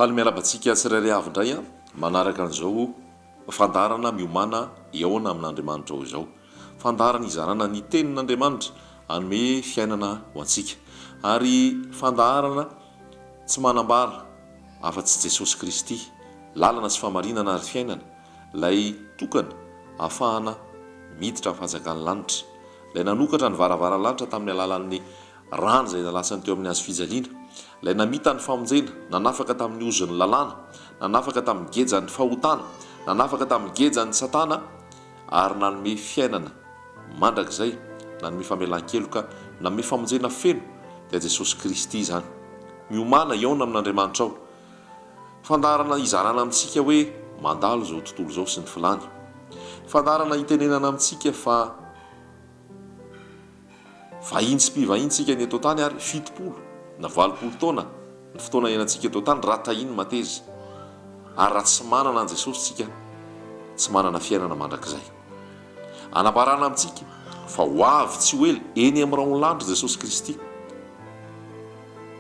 Faly miarahaba antsika tsirairay avy indray manaraka an'izao fandaharana miomàna hihaona amin'Andriamanitra ao izao. Fandaharana hizarana ny tenin'Andriamanitra hanome fiainana ho antsika. Ary fandaharana tsy manambara afa-tsy Jesosy Kristy, lalana sy fahamarinana ary fiainana, ilay tokana ahafahana miditra amin'ny fanjakan'ny lanitra, ilay nanokatra ny varavaran'ny lanitra tamin'ny alalan'ny rany izay nalatsany teo amin'ny hazo fijaliana, ilay namita ny famonjena, nanafaka tamin'ny ozon'ny lalàna, nanafaka tamin'ny gejan'ny fahotana, nanafaka tamin'ny gejan'i Satana, ary nanome fiainana mandrakizay, nanome famelan-keloka, nanome famonjena feno, dia Jesosy Kristy izany. Miomàna hihaona amin'Andriamanitrao. Fandaharana hizarana amintsika hoe mandalo izao tontolo izao sy ny filàny. Fandaharana hitenenana amintsika fa vahiny sy mpivahiny tsika ny eto an-tany ary 70 na 80 taona ny fotoana iainantsika eto an-tany raha tahiany mateza ary raha tsy manana an'i Jesosy tsika tsy manana fiainana mandrakizay. Anambarana amintsika fa ho avy tsy ho ela eny amin'ny rahon'ny lanitra Jesosy Kristy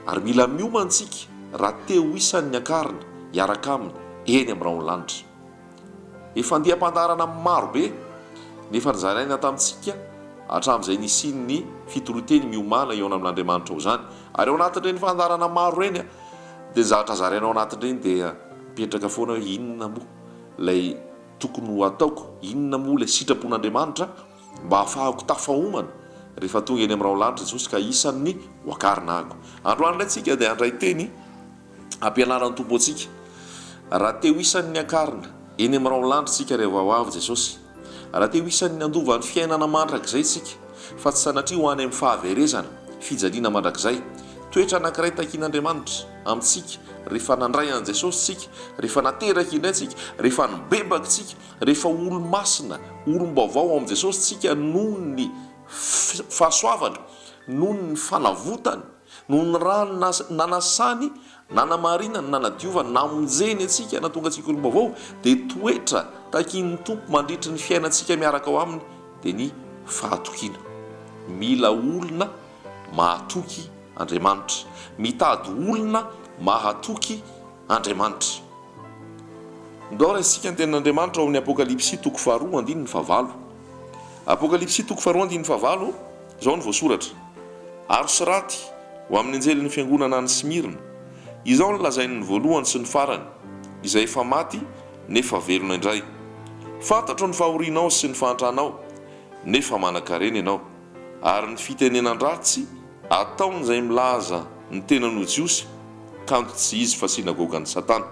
ary mila miomana tsika raha te ho isan'ny niakarina hiaraka aminy eny amin'ny rahon'ny lanitra. Efa andiam-pandaharana maro be no efa nozaraina tamintsika hatramin'izay nisian'ny fitorian-teny miomàna hihaona amin'Andriamanitra ho izany. Ary ao anatin'ireny fandaharana maro ireny dia ny zavatra zaraina ao anatin'ireny dia mipetraka foana hoe inona moa ilay tokony ho ataoko, inona moa ilay sitrapon'Andriamanitra mba hahafahako tafahomana rehefa tonga eny amin'ny rahon-lanitra Jesosy ka isan'ny ho akarina aho. Androany indray tsika dia handray teny Ampianaran'ny Tompo antsika. Raha te ho isan'ny niakarina eny amin'ny rahon-lanitra isika rehefa ho avy Jesosy, raha te ho isan'ny handova ny fiainana mandrakizay isika, fa tsy sanatria ho any amin'ny fahaverezana, fijaliana mandrakizay. Toetra anankiray takian'Andriamanitra amintsika rehefa nandray an'i Jesosy isika, rehefa nateraka indray isika, rehefa nibebaka isika, rehefa olo-masina, olom-baovao ao amin'i Jesosy isika noho ny fahasoavany, noho ny fanavotany, Noho ny rà nanasany, nanamarinany, nanadiovany, namonjeny antsika, nahatonga antsika olom-baovao, dia toetra takian'ny Tompo mandritry ny fiainantsika miaraka ao Aminy dia ny fahatokiana. Mila olona mahatoky Andriamanitra. Mitady olona mahatoky Andriamanitra. Ndao raisintsika ny tenin'Andriamanitra ao amin'ny Apokalypsy toko faharoa andininy fahavalo. Apokalypsy toko faharoa andininy fahavalo, izao no voasoratra, Ary soraty ho amin'ny anjelin'ny fiangonana any Smyrna, Izao no lazain'ny voalohany sy ny farany, izay efa maty nefa velona indray, Fantatro ny fahorianao sy ny fahantranao, nefa manan-karena ianao, ary ny fitenenan-dratsy ataon'izay milaza ny tenany ho Jiosy, kanjo tsy izy fa synagogan'i Satana.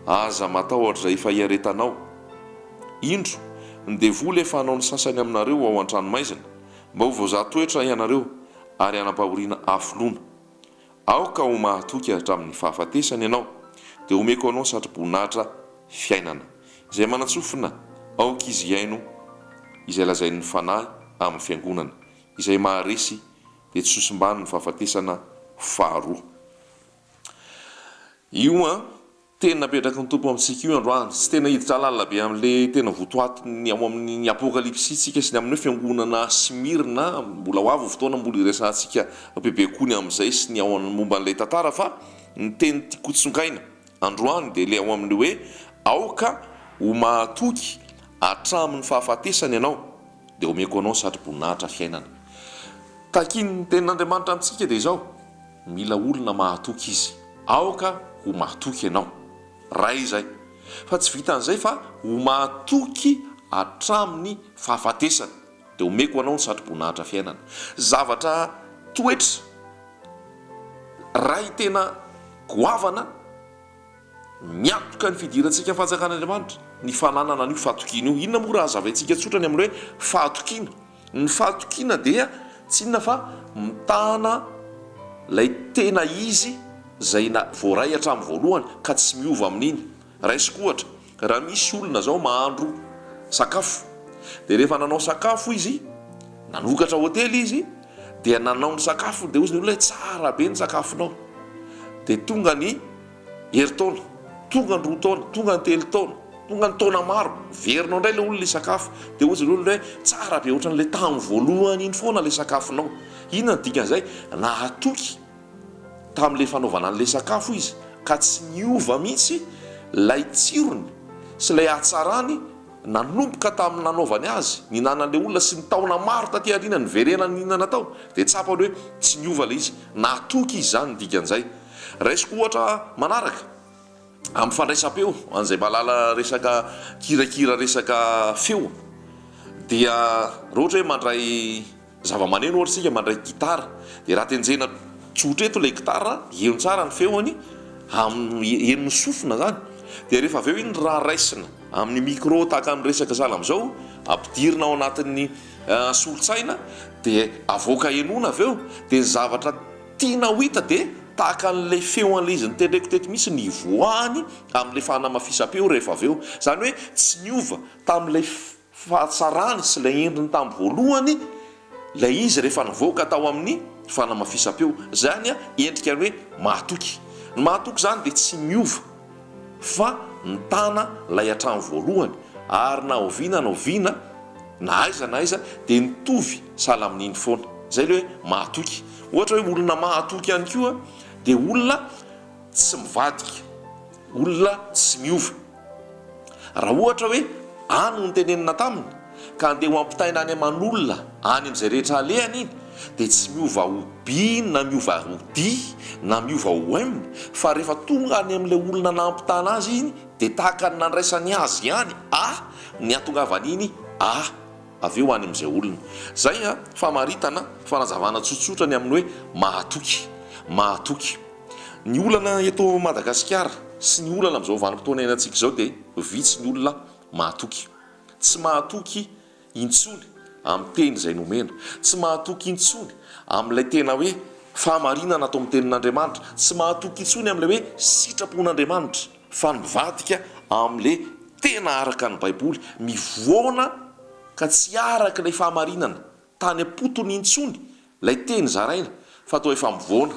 Aza matahotra izay efa iaretanao. Indro, ny devoly efa hanao ny sasany aminareo ho ao an-tranomaizina, mba ho voazaha toetra ianareo ary hanam-pahoriana hafoloana. Aoka ho mahatoky hatramin'ny fahafatesana ianao, dia homeko anao satroboninahitra fiainana. Izay manan-tsofina, aoka izy hihaino izay lazain'ny Fanahy amin'ny fiangonana. Izay maharesy dia tsy hosimban'ny fahafatesana faharoa. Io an, teny napetraky ny Tompo amintsika io androany. Tsy tena hiditra lalina be amin'ilay tena votoatiny ao amin'ny Apokalypsy isika sy ny amin'ny hoe fiangonana Smyrna. Mbola ho avy ny fotoana mbola hiresahantsika bebe kokoa ny amin'izay sy ny ao momba an'ilay tantara fa ny teny tiako hotsongaina androany dia ilay ao amin'ny hoe aoka ho mahatoky hatramin'ny fahafatesana ianao. Dia omeko anao ny satroboninahitra fiainana. Takian'ny Tenin'Andriamanitra amintsika dia izao, mila olona mahatoky Izy. Aoka ho mahatoky ianao. Ray izay. Fa tsy vitan'izay fa ho mahatoky hatramin'ny fahafatesana. Dia omeko anao ny satroboninahitra fiainana. Zavatra toetra ray tena goavana. Miantoka ny fidirantsika amin'ny fanjakan'Andriamanitra ny fananana an'io fahatokiana io. Inona moa raha hazavaintsika tsotra ny amin'ny hoe fahatokiana? Ny fahatokiana dia tsy inona fa mitana ilay tena izy izay voaray hatramin'ny voalohany ka tsy miova amin'iny. Raisiko ohatra, raha misy olona izao mahandro sakafo, dia rehefa nanao sakafo izy, nanokatra hotely izy, dia nanao ny sakafony, dia hozy ny olona hoe tsara be ny sakafonao. Dia tonga ny Herintaona, tonga ny roa taona, tonga ny telo taona, tonga ny taona maro, miverina ao indray ilay olona hisakafo, dia hoy ilay olona hoe tsara be ohatran'ilay tamin'ny voalohany iny foana ilay sakafonao. Inona no dikan'izay? Nahatoky tamin'ilay fanaovana an'ilay sakafo izy. ka tsy niova mihitsy ilay tsirony sy ilay hatsarany nanomboka tamin'ny nanaovany azy, nihinanan'ilay olona sy ny taona maro taty aoriana niverenany nihinana tao dia tsapany hoe tsy niova ilay izy. Nahatoky izy izany ny dikan'izay. Raisiko ohatra manaraka, amin'ny fandraisam-peo, ho an'izay mahalala resaka kirakira resaka feo dia raha ohatra hoe mandray Zava-maneno ohatra isika mandray gitara dia raha tenjena tsotra eto ilay gitara heno tsara ny feony amin'ny henon'ny sofina zany dia rehefa avy eo iny raha raisina amin'ny micro tahaka ny resaka sahala amin'izao ampidirina ao anatin'ny solotsaina dia avoaka henoina avy eo dia ny zavatra tiana ho hita dia tahaka an'ilay feo an'ilay izy notendreko teto mihitsy ny hivoahany amin'ilay fanamafisam-peo rehefa avy eo izany hoe tsy niova tamin'ilay fahatsarany sy ilay endriny tamin'ny voalohany ilay izy rehefa nivoaka tao amin'ny fanamafisam-peo. Izany endrika ny hoe mahatoky. Ny mahatoky izany dia tsy miova fa mitana ilay hatramin'ny voalohany ary na oviana na oviana na aiza na aiza dia mitovy sahala amin'iny foana. Izay ilay hoe mahatoky. Ohatra hoe olona mahatoky ihany koa dia olona tsy mivadika, olona tsy miova. Raha ohatra hoe any no notenenina taminy ka andeha ho ampitaina any aman'olona any amin'izay rehetra alehany iny dia tsy miova ho B na miova ho D na miova ho M fa rehefa tonga any amin'ilay olona nampitana azy iny dia tahaka ny nandraisany azy ihany A ny hatongavan'iny A avy eo any amin'izay olona. Izay famaritana, fanazavana tsotsotra ny amin'ny hoe mahatoky. Mahatoky. Ny olana eto Madagasikara sy ny olana amin'izao vanim-potoana iainantsika izao dia vitsy ny olona mahatoky. Tsy mahatoky intsony amin'ny teny izay nomena. Tsy mahatoky intsony amin'ilay tena hoe fahamarinana ato amin'ny tenin'Andriamanitra. Tsy mahatoky intsony amin'ilay hoe sitrapon'Andriamanitra fa mivadika amin'ilay tena araka ny Baiboly. Mivoana ka tsy araka ilay fahamarinana tany am-potony intsony Ilay teny zaraina fa toa efa mivoana.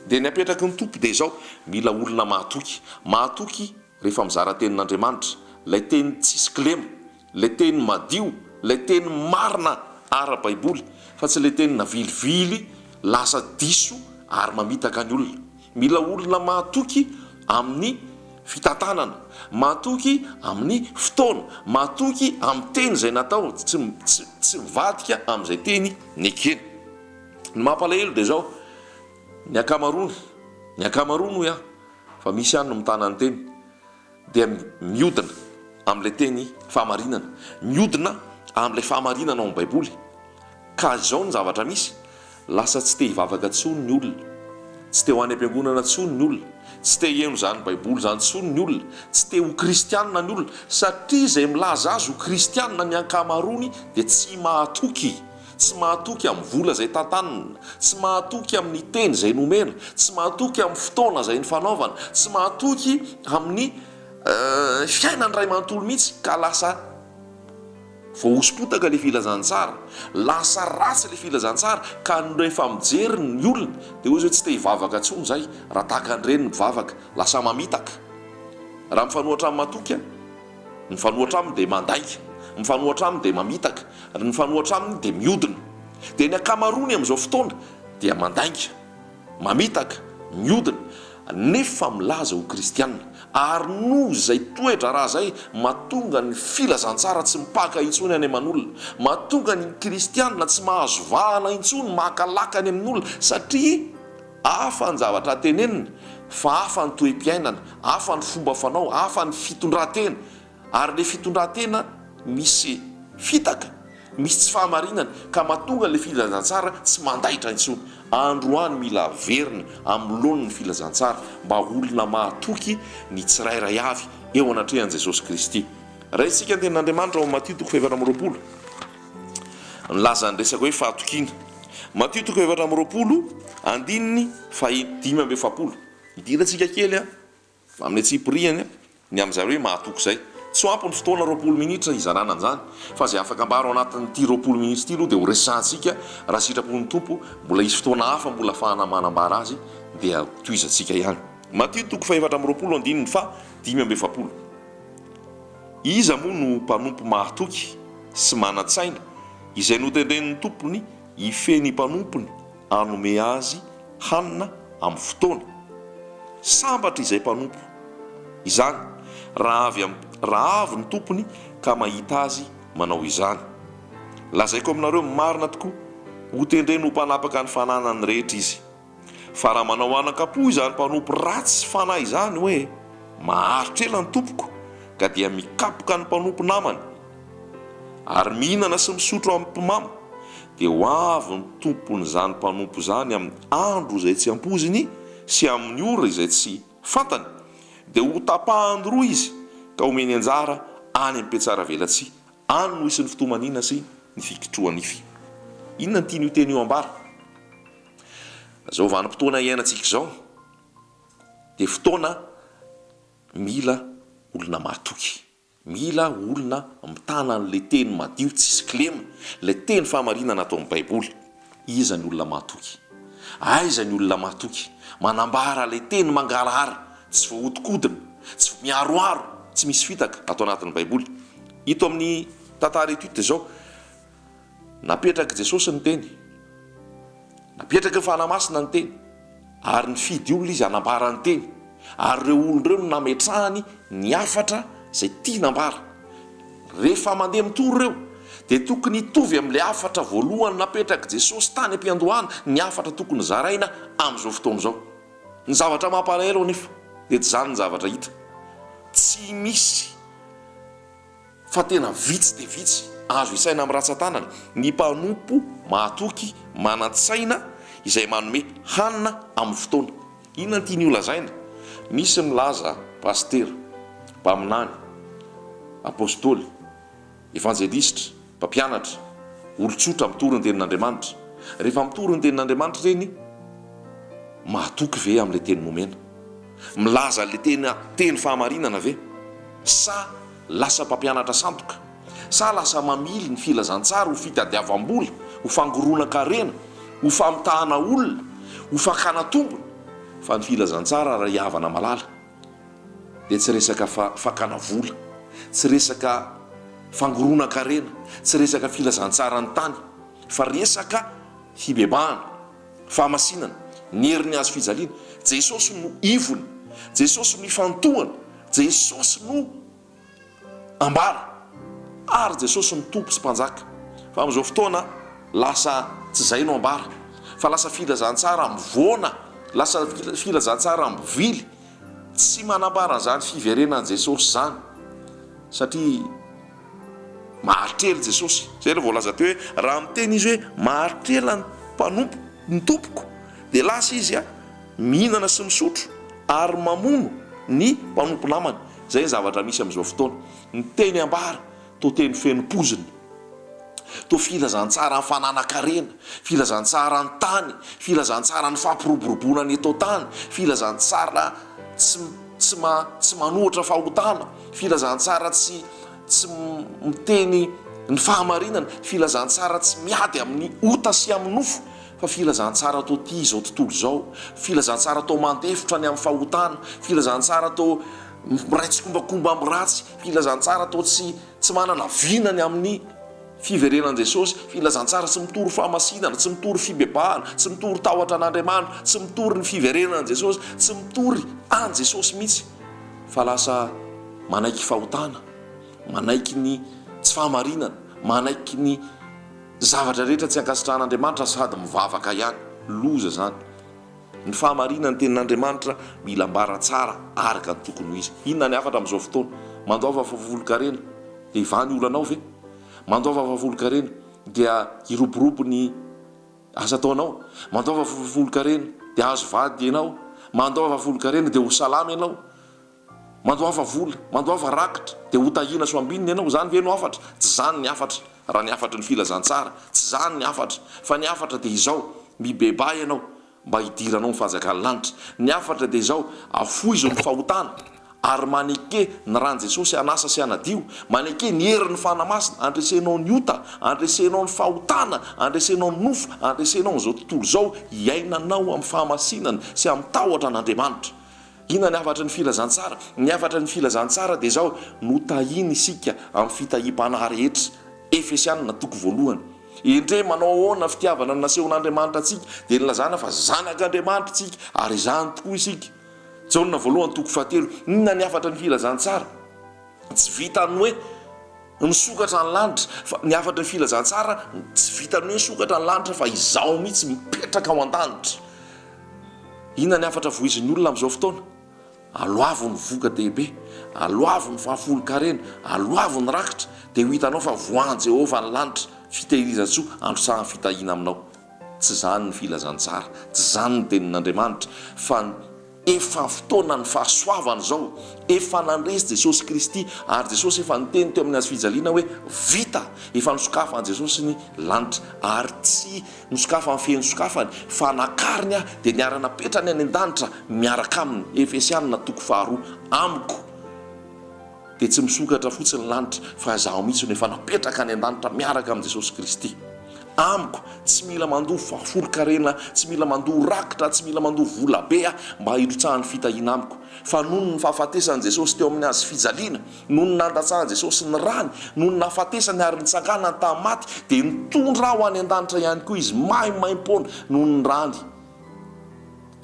Dia ny apetraky ny Tompo dia izao, mila olona mahatoky. Mahatoky rehefa mizara tenin'Andriamanitra. Ilay teny tsisy kilema. Ilay teny madio. Ilay teny marina ara-baiboly. Fa tsy ilay teny navilivily lasa diso ary mamitaka ny olona. Mila olona mahatoky amin'ny fitantanana, mahatoky amin'ny fotoana, mahatoky amin'ny teny izay natao, tsy tsy tsy mivadika amin'izay teny nekena. Ny mampalahelo dia izao, ny ankamaroany, ny ankamaroany hoy aho, fa misy ihany no mitana ny teny, dia miodina amin'ilay teny fahamarinana, miodina amin'ilay fahamarinana ao amin'ny Baiboly. Ka izao ny zavatra misy, lasa tsy te hivavaka intsony ny olona, tsy te ho any am-piangonana intsony ny olona, tsy te hiheno izany Baiboly izany intsony ny olona, tsy te ho kristianina ny olona, satria izay milaza azy ho kristianina ny ankamaroany dia tsy mahatoky. Tsy mahatoky amin'ny vola izay tantanina, tsy mahatoky amin'ny teny izay nomena, tsy mahatoky amin'ny fotoana izay nifanaovana, tsy mahatoky amin'ny fiainany iray manontolo mihitsy ka lasa voahoso-potaka ilay filazantsara, lasa ratsy ilay filazantsara ka rehefa mijery ny olona dia hoy izy hoe tsy te hivavaka intsony izahay raha tahaka an'ireny ny mpivavaka, lasa mamitaka. Raha mifanohatra amin'ny matoky Ny mifanohatra aminy dia mandainga, ny mifanohatra aminy dia mamitaka, ary ny mifanohatra aminy dia miodina. Dia ny ankamaroany amin'izao fotoana dia mandainga, mamitaka, miodina, nefa milaza ho kristiana. Ary noho izay toe-draharaha izay, mahatonga ny filazantsara tsy mipaka intsony any aman'olona, mahatonga ny kristiana tsy mahazo vahana intsony maka laka any amin'olona, satria Hafa ny zavatra tenenina fa hafa ny toe-piainana, hafa ny fomba fanao, hafa ny fitondran-tena. Ary ilay fitondran-tena misy fitaka, misy tsy fahamarinana ka mahatonga ilay filazantsara tsy mandaitra intsony. Androany mila averina amin'ny laoniny ny filazantsara mba ho olona mahatoky ny tsirairay avy eo anatrehan'i Jesosy Kristy. Raisintsika ny tenin'Andriamanitra ao amin'ny Matio toko fahefatra 24. Nilaza ny resaka hoe fahatokiana. Matio toko 24, andininy faha 45. Idirantsika kely amin'ny antsipiriany ny amin'izay hoe mahatoky izay. Tsy ho ampy ny fotoana 20 minitra hizarana an'izany, fa izay afaka ambara ao anatin'ity 20 minitra ity aloha dia ho resahantsika raha sitrapon'ny Tompo, mbola hisy fotoana hafa mbola afahana manambara azy dia tohizantsika ihany. Matio toko faha-24 andininy faha 45. Iza moa no mpanompo mahatoky sy manan-tsaina, izay notendren'ny tompony hifehy ny mpanompony hanome azy hanina amin'ny fotoana? Sambatra izay mpanompo izany raha avy am, raha avy ny tompony ka mahita azy manao izany. Lazaiko aminareo marina tokoa, hotendreny ho mpanapaka ny fananany rehetra izy. Fa raha manao anakam-po izany mpanompo ratsy fanahy izany hoe, Maharitra ela ny tompoko, ka dia mikapoka ny mpanompo namany, ary mihinana sy misotro amin'ny mpimamo, dia ho avy ny tompon'izany mpanompo izany amin'ny andro izay tsy ampoiziny sy amin'ny ora izay tsy fantany, dia hotapahany roa izy ka homeny anjara any amin'ny mpihatsaravelatsihy, any no hisy ny fitomaniana sy ny fikitroha-nify. Inona no tian'io teny io ambara? Izao vanim-potoana iainantsika izao dia fotoana mila olona mahatoky. Mila olona mitana an'ilay teny madio tsisy kilema, ilay teny fahamarinana ato amin'ny Baiboly. Iza ny olona mahatoky? Aiza ny olona mahatoky? Manambara ilay teny mangarahara, tsy voahodinkodina, tsy miharoharo, tsy misy fitaka ato anatin'ny Baiboly. Ito amin'ny tantara ito dia izao, Napetrak'i Jesosy ny teny. Napetraky ny Fanahy Masina ny teny. Ary nifidy olona Izy hanambara ny teny. Ary ireo olona ireo no nametrahany ny hafatra izay tiany hambara. Rehefa mandeha mitory ireo, dia tokony hitovy amin'ilay hafatra voalohany napetrak'i Jesosy tany am-piandohana ny hafatra tokony zaraina amin'izao fotoana izao. Ny zavatra mampalahelo anefa, dia tsy izany ny zavatra hita. Tsy misy. Fa tena vitsy dia vitsy, azo isaina amin'ny ratsan-tanana, ny mpanompo mahatoky, manan-tsaina, izay manome hanina amin'ny fotoana. Inona no tiany holazaina? Misy milaza pasitera, mpaminany, apostoly, evanjelistra, mpampianatra, olon-tsotra mitory ny tenin'Andriamanitra. Rehefa mitory ny tenin'Andriamanitra ireny, mahatoky ve amin'ilay teny nomena? Milaza ilay tena teny fahamarinana ve? Sa lasa mpampianatra sandoka? Sa lasa mamily ny filazantsara ho fitadiavam-bola, ho fangoronan-karena, ho famitahana olona, ho fakana tombony? Fa ny filazantsara ry havana malala dia tsy resaka fakana vola, tsy resaka fangoronan-karena, tsy resaka filazantsaran'ny tany, fa resaka fibebahana. Fahamasinana, ny herin'ny hazo fijaliana. Jesosy no ivony, Jesosy no ifantohana, Jesosy no ambara, ary Jesosy no Tompo sy Mpanjaka. Fa amin'izao fotoana lasa tsy izay no ambara, fa lasa filazantsara mivoana, lasa filazantsara mivily, tsy manambara an'izany fiverenan'i Jesosy izany, satria Maharitra ela Jesosy. Izay ilay voalaza teo hoe raha miteny izy hoe maharitra ela ny mpanompo, ny tompoko, dia lasa izy mihinana sy misotro ary mamono ny mpanompo namany. Izay ny zavatra misy amin'izao fotoana. Ny teny ambara toa teny feno pozina. Toa filazantsaran'ny fananan-karena, filazantsaran'ny tany, filazantsaran'ny fampiroboroboana ny eto an-tany, filazantsara tsy tsy tsy manohitra fahotana, filazantsara tsy tsy miteny ny fahamarinana, filazantsara tsy miady amin'ny ota sy amin'ny nofo, fa filazantsara toa tia izao tontolo izao, filazantsara toa mandefitra ny amin'ny fahotana, filazantsara toa miray tsikombakomba amin'ny ratsy, filazantsara toa tsy tsy manana vina ny amin'ny fiverenan'i Jesosy, filazantsara tsy mitory fahamasinana, tsy mitory fibebahana, tsy mitory tahotra an'Andriamanitra, tsy mitory ny fiverenan'i Jesosy, tsy mitory an'i Jesosy mihitsy, fa lasa manaiky fahotana, manaiky ny tsy fahamarinana, manaiky ny zavatra rehetra tsy ankasitrahan'Andriamanitra sady mivavaka ihany. Loza izany. Ny fahamarinan'ny tenin'Andriamanitra mila ambara tsara araka ny tokony ho izy. Inona ny hafatra amin'izao fotoana? Mandoava fahafolonkarena dia hivaha ny olanao ve? Mandoava fahafolonkarena dia hiroborobo ny asa ataonao? Mandoava fahafolonkarena dia hahazo vady ianao? Mandoava fahafolonkarena dia ho salama ianao? Mandoava vola, mandoava rakitra, dia ho tahiana sy ho ambinina ianao. Izany ve no hafatra? Tsy izany ny hafatra, raha ny hafatry ny filazantsara. Tsy izany ny hafatra. Fa ny hafatra dia izao, mibebaha ianao, mba hidiranao ny fanjakan'ny lanitra. Ny hafatra dia izao, afoizo ny fahotana, ary maneke ny ran'i Jesosy hanasa sy hanadio. Maneke ny herin'ny Fanahy Masina, handresenao ny ota, handresenao ny fahotana, handresenao ny nofo, handresenao an'izao tontolo izao, hiainanao amin'ny fahamasinana sy amin'ny tahotra an'Andriamanitra. Inona ny hafatry ny filazantsara? Ny hafatry ny filazantsara dia izao, Notahiny isika amin'ny fitahiam-panahy rehetra. Efesianina toko voalohany. Endrey manao ahoana ny fitiavana nasehon'Andriamanitra antsika, dia nilazana fa zanak'Andriamanitra isika, ary izany tokoa isika. Jaona voalohany toko fahatelo, inona ny hafatra ny filazantsara? Tsy vitan'ny hoe nisokatra ny lanitra, fa ny hafatry ny filazantsara tsy vitan'ny hoe nisokatra ny lanitra fa izaho mihitsy mipetraka ao an-danitra. Inona ny hafatra voizin'ny olona amin'izao fotoana? Aloavo ny voka-dehibe, aloavo ny fahafolon-karena, aloavo ny rakitra, dia ho hitanao fa voahan'i Jehovah ny lanitra, fitehirizan-tsoa handrotsahany fitahiana aminao. Tsy izany ny filazantsara, tsy izany ny tenin'Andriamanitra, fa efa fotoanan'ny fahasoavana izao, efa nandresy Jesosy Kristy, ary Jesosy efa niteny teo amin'ny hazofijaliana hoe, Vita! Efa nosokafan'i Jesosy ny lanitra, ary tsy nosokafany feno sokafany, fa nakariny aho, dia niara-napetrany any an-danitra miaraka Aminy, Efesiana toko faharoa, Amiko dia tsy misokatra fotsiny ny lanitra, fa izaho mihitsy no efa napetraka any an-danitra miaraka amin'i Jesosy Kristy. Amiko, tsy mila mandoa fahafolon-karena, tsy mila mandoa rakitra, tsy mila mandoa vola be aho mba hirotsahan'ny fitahiana amiko. Fa noho ny fahafatesan'i Jesosy teo amin'ny hazo fijaliana, noho ny nandatsahan'i Jesosy ny rany, noho ny nahafatesany ary nitsanganany tamin'ny maty, dia nitondra ahy ho any an-danitra ihany koa Izy, maimaimpoana noho ny rany.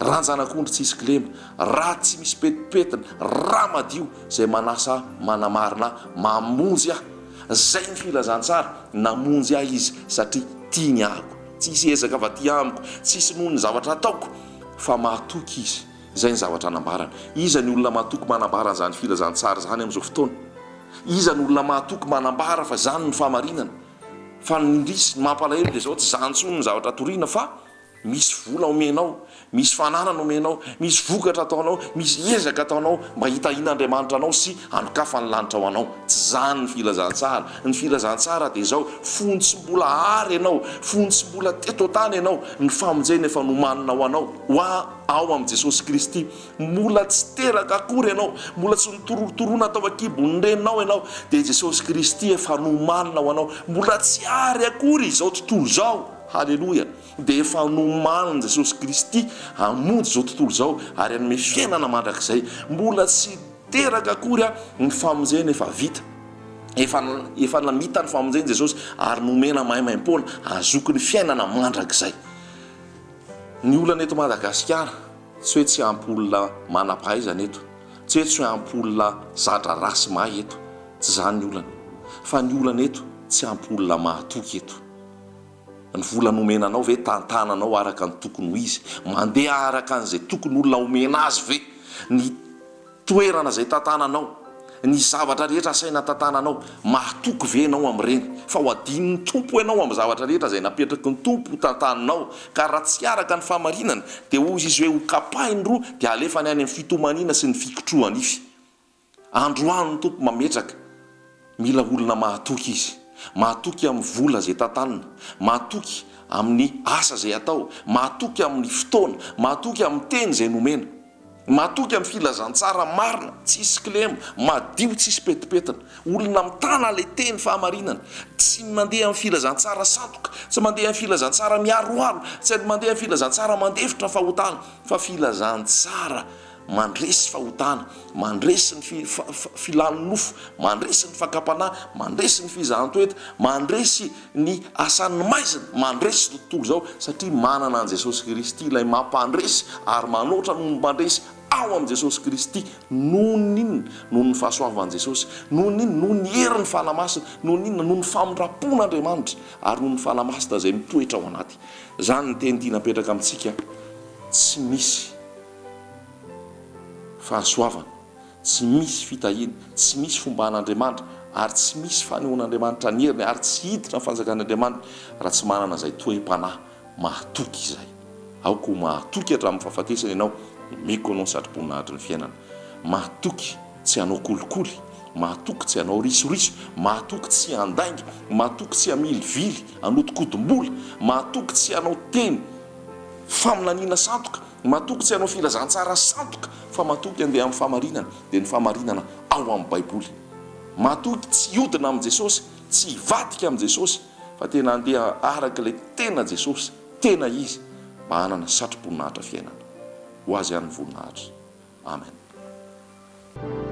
Ran-janak'ondry tsisy kilema, ra tsy misy petipetina, ra madio izay manasa ahy, manamarina ahy, mamonjy ahy. Izay ny filazantsara, namonjy ahy Izy satria tiany ahako. Tsisy ezaka avy aty amiko, tsisy noho ny zavatra ataoko, fa mahatoky Izy. Izay ny zavatra anambarany. Iza ny olona mahatoky manambara an'izany filazantsara izany amin'izao fotoana? Iza ny olona mahatoky manambara fa izany no fahamarinana? Fa ny indrisy, ny mampalahelo dia izao, tsy izany intsony ny zavatra toriana fa Misy vola omenao, misy fananana omenao, misy vokatra ataonao, misy ezaka ataonao mba hitahian'Andriamanitra anao sy hanokafany lanitra ho anao. Tsy izany ny filazantsara. Ny filazantsara dia izao, fony tsy mbola àry ianao, fony tsy mbola teto an-tany ianao, ny famonjena efa nomanina ho anao, ho ao amin'i Jesosy Kristy. Mbola tsy teraka akory ianao, mbola tsy notorotoroina tao an-kibon'ny reninao ianao, dia Jesosy Kristy efa nomanina ho anao. Mbola tsy àry akory izao tontolo izao. Haleloia! Dia efa nomanin'i Jesosy Kristy hamonjy izao tontolo izao ary hanome fiainana mandrakizay. Mbola tsy teraka akory aho, ny famonjena efa vita. Efa efa namita ny famonjena Jesosy ary nomena maimaimpoana hahazoako ny fiainana mandrakizay. Ny olana eto Madagasikara, tsy hoe tsy ampy olona manam-pahaizana eto, tsy hoe tsy ampy olona za-draharaha sy mahay eto, tsy izany ny olana. Fa ny olana eto, tsy ampy olona mahatoky eto. Ny vola nomena anao ve tantananao araka ny tokony ho izy? Mandeha araka an'izay tokony olona omena azy ve ny toerana izay tantananao? Ny zavatra rehetra asaina tantananao, mahatoky ve ianao amin'ireny? Fa ho adinon'ny Tompo ianao amin'ny zavatra rehetra izay napetraky ny Tompo ho tantaninao, ka raha tsy araka ny fahamarinana, dia hoy izy hoe ho kapahiny roa dia halefany any amin'ny fitomaniana sy ny fikitroha-nify. Androany ny Tompo mametraka, mila olona mahatoky Izy. Mahatoky amin'ny vola izay tantanina, mahatoky amin'ny asa izay atao, mahatoky amin'ny fotoana, mahatoky amin'ny teny izay nomena. Mahatoky amin'ny filazantsara marina, tsisy kilema, madio tsisy petipetina. Olona mitana ilay teny fahamarinana, tsy mandeha amin'ny filazantsara sandoka, tsy mandeha amin'ny filazantsara miharoharo, tsy mandeha amin'ny filazantsara mandefitra fahotana, fa filazantsara mandresy fahotana, mandresy ny filan'ny nofo, mandresy ny fakam-panahy, mandresy ny fizahan-toetra, mandresy ny asan'ny maizina, mandresy izao tontolo izao, satria manana an'i Jesosy Kristy ilay mampandresy ary manoatra noho ny mpandresy ao amin'i Jesosy Kristy, noho ny inona? Noho ny fahasoavan'i Jesosy, noho ny inona? Noho ny herin'ny Fanahy Masina, noho ny inona? Noho ny famindram-pon'Andriamanitra ary noho ny Fanahy Masina izay mitoetra ao anaty. Izany ny teny tiana apetraka amintsika, tsy misy. fahasoavana, tsy misy fitahiana, tsy misy fomban'Andriamanitra, ary tsy misy fanehoan'Andriamanitra ny heriny, ary tsy hiditra ny fanjakan'Andriamanitra raha tsy manana izay toe-panahy mahatoky izay. Aoka ho mahatoky hatramin'ny fahafatesana ianao, omeko anao ny satroboninahitry ny fiainana. Mahatoky tsy hanao kolikoly, mahatoky tsy hanao risoriso, mahatoky tsy handainga, mahatoky tsy hamilivily, hanodinkodim-bola, mahatoky tsy hanao teny faminaniana sandoka, Matoky tsy hanao filazantsara sandoka fa matoky handeha amin'ny fahamarinana, dia ny fahamarinana ao amin'ny Baiboly. Matoky tsy hiodina amin'i Jesosy, tsy hivadika amin'i Jesosy, fa tena handeha araka ilay tena Jesosy, tena Izy, mba hanana satro-boninahitra fiainana. Ho Azy ihany ny voninahitra. Amen.